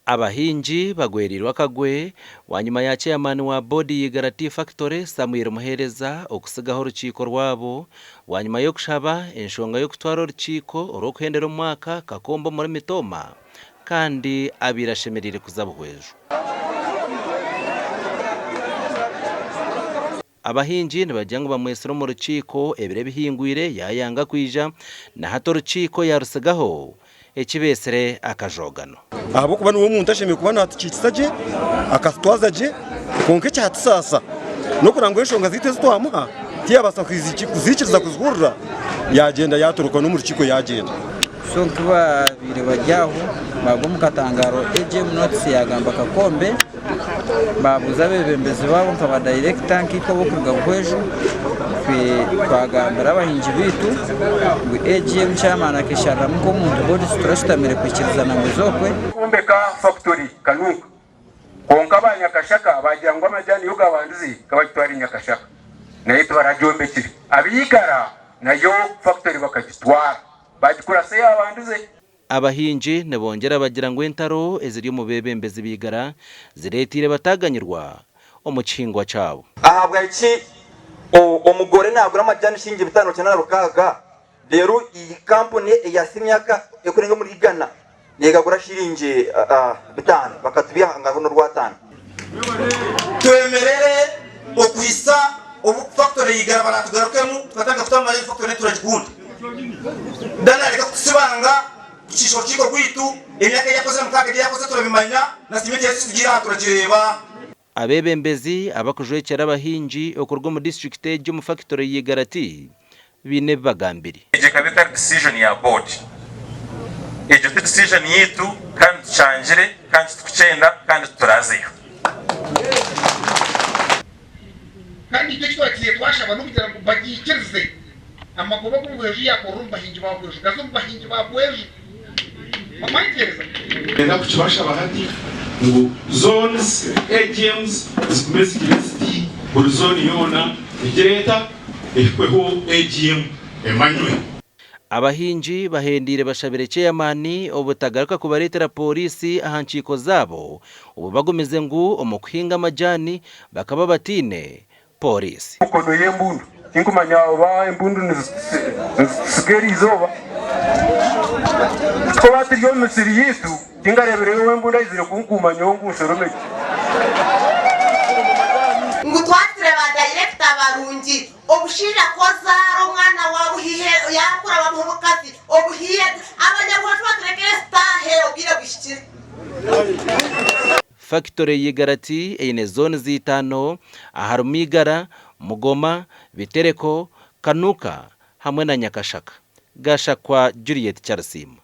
Abahingi bagwereirwe akagwe bwanyima ya Chairman wa boodi y'Igara Tea Factory, Samuel Muhereza okutsigaho orukiiko rwabo bwanyima y'okushaba enshonga y'okutwara orukiiko orw'okuhendera omwaka Kakombe omuri Mitooma kandi abaire ashemereire kuza Buhweju. Abahingi nibagira ngu bamwetsire omu rukiiko ebiro ebihingwire yaayanga kwija, na hati orukiiko yaarutsigaho, ekibeetsire akajoogano. Ahabw'okuba niwe omuntu ashemereire kuba naatukiikisa gye, akatutwaza gye, kwonka ekyatusaasa n'okugira ngu enshonga zaitu ezi twamuha tiyabaasa kuziikiriza kuzihurira, yaagyenda yaatoroka n'omu rukiiko yaagyenda. So nk'ababaire bari aho baagwa omu katangaaro AGM notice yaagamba Kakombe baabuuza abeebembezi baabo nka ba dayirekita nkaitwe ab'okuruga Buhweju twagambira abahingi baitu ngu AGM chairman akeshariramu nk'omuntu boodi titurashutamire kwikirizana ngu eza okwe. Kwombeka fakitori Kanunka kwonka aba Nyakashaka baagira ngu amajaani yo gabandize gabagitwara Nyakashaka nayo tibaragyombekire abaigara nayo fakitori bakagitwara Baagikurasa eyaabandize. Abahingi nibongyera bagira ngu entaro eziri omu beebembezi b'eigara zireeteire bataaganyirwa omu kihingwa kyabo. Ahabwaki omugore nagura amajani shilingi 596 reero iyi kampuni eya emyaka erikurenga omuri igana negagura shilingi 5 bakatubiha ngu hariho n'orwataano. Twemerere okuhitsya obu fakitori yaigara baratugarukemu tukatandika kutamu amajani fakitori nituragikunda. Dan areke kutusibanga kushiisha orukiiko rwaitu, emyaka ei yakozire mukaaga ebi yakozire turabimanya na sitimenti ei yatutsigiire aha turagireeba. Abeebembezi abakujwekyera abahingi okuruga omu disiturikiti egi omu fakitori ya Igara Tea baine ebi bagambire. Egyo ekaba etari decision ya board. Egyo ti decision yaitu kandi tukyangire kandi titukukyenda kandi titurazeyo. Kandi itwe eki twagiire twashaba n'okugira ngu bagiikirize amagoba agu Buhweju yaakorera omu bahingi ba Buhweju gaze omu bahingi ba Buhweju. Mwamwetegyereza? Niinyenda kukibashaba hati ngu zones, AGMs zigume zigire ziti buri zone yoona egire eta ehikweho AGM emanywe. Abahingi bahendeire bashabire ceyamaani obutagaruka kubareetera pooriisi aha nkiiko zaabo obu bagumize ngu omu kuhinga amajaani bakaba bataine pooriisi. Emikono y'embundu. Tinkumanya oba embundu nizitutsiga eri izooba. Tukoba turi omu misiri yaitu, tingareebireyo ow'embundu aizire kunkuuma nyowe ngu nshorome gye. Ngu twatire ba dayirekita barungi, omushaija ku ozaara omwana waawe ohihe yaakura bamuha omukazi omuhihe abanyabuhwaju baturekere zitaahe obwire buhikire. Fakitore y'Igara Tea eine zoonizi itaano aharimu Igara, Mugoma, Bitereko, Kanuka hamwe na Nyakashaka. Gashakwa Juliet Charisiima.